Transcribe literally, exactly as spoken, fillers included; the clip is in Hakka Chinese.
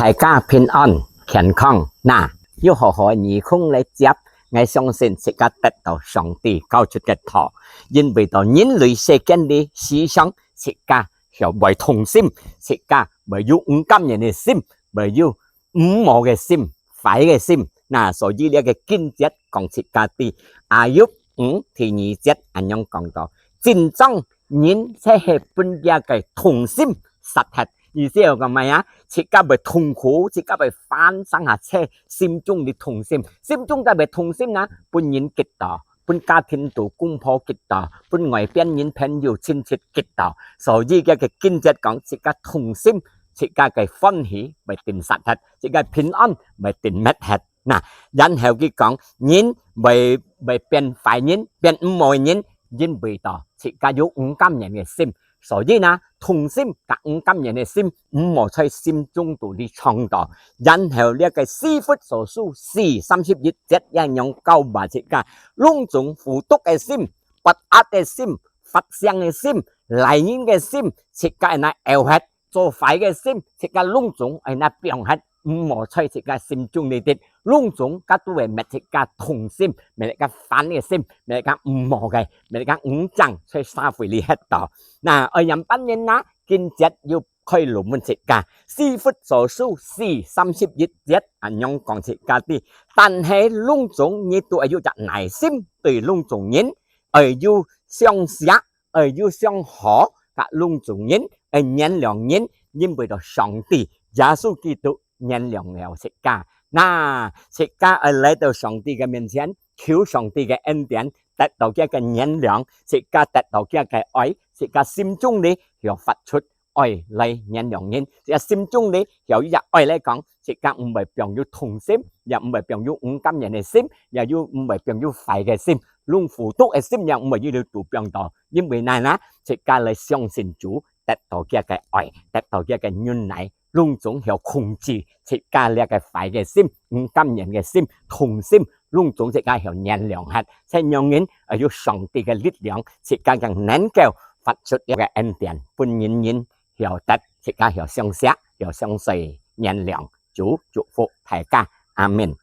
大家平安、健康，那，有好好个耳空來接，𠊎相信自家得到上帝交出个道，因為到人類世間裡時常自家曉會痛心，自家會有毋甘願个心，會有毋好个心、壞个心。那所以這个經節講自家知，Ayub五第二節恁樣講到，真正人就係分這个痛心殺忒。意思係講麼个啊？自家會痛苦，自家會煩，成下就心中裡痛心。心中就會痛心呢，分人激到，分家庭肚公婆激到，分外邊人朋友親戚激到。所以這个經節講，自家痛心，自家个歡喜會定殺忒，自家平安會定滅忒。那，然後佢講，人會，會變壞人，變毋好个人，因為到自家有毋甘願个心。所以呢，痛心佮毋甘願个心，毋好在心中肚裡藏到。然後這个以弗所書四三十一節也樣教化自家，攏總苦毒个心、不壓个心、發性个心、賴人个心，自家愛拿拗忒，做壞个心，自家攏總愛拿放忒，毋好在自家心中裡底，攏總該都會搣自家痛心，搣自家煩个心，搣自家毋好个，搣自家毋正在社會裡歇到。那，愛仰般呢？經節又開路問自家，以弗所書四三十一節恁樣講自家知，但係攏總你都愛有隻耐心對攏總人，愛有相惜，愛有相好，佮攏總人，愛原諒人，因為到上帝、耶穌基督原諒了自家。那，自家愛來到上帝个面前，求上帝个恩典，得到佢个原諒，自家得到佢个愛，自家心中裡曉發出愛來原諒人，自家心中裡曉有一隻愛來講，自家毋會放有痛心，也毋會放有毋甘願个心，也有毋會放有壞个心，攏苦毒个心也毋會有肚放到，因為哪呢，自家來相信主，得到佢个愛，得到佢个恩典，攏總曉控制自家這个壞个心、毋甘願个心、痛心，攏總自家曉原諒忒，就讓人，呃，有上帝个力量，自家正能夠發出這个恩典，分人人曉得，自家曉相惜，曉相隨，原諒。主祝福大家，阿們。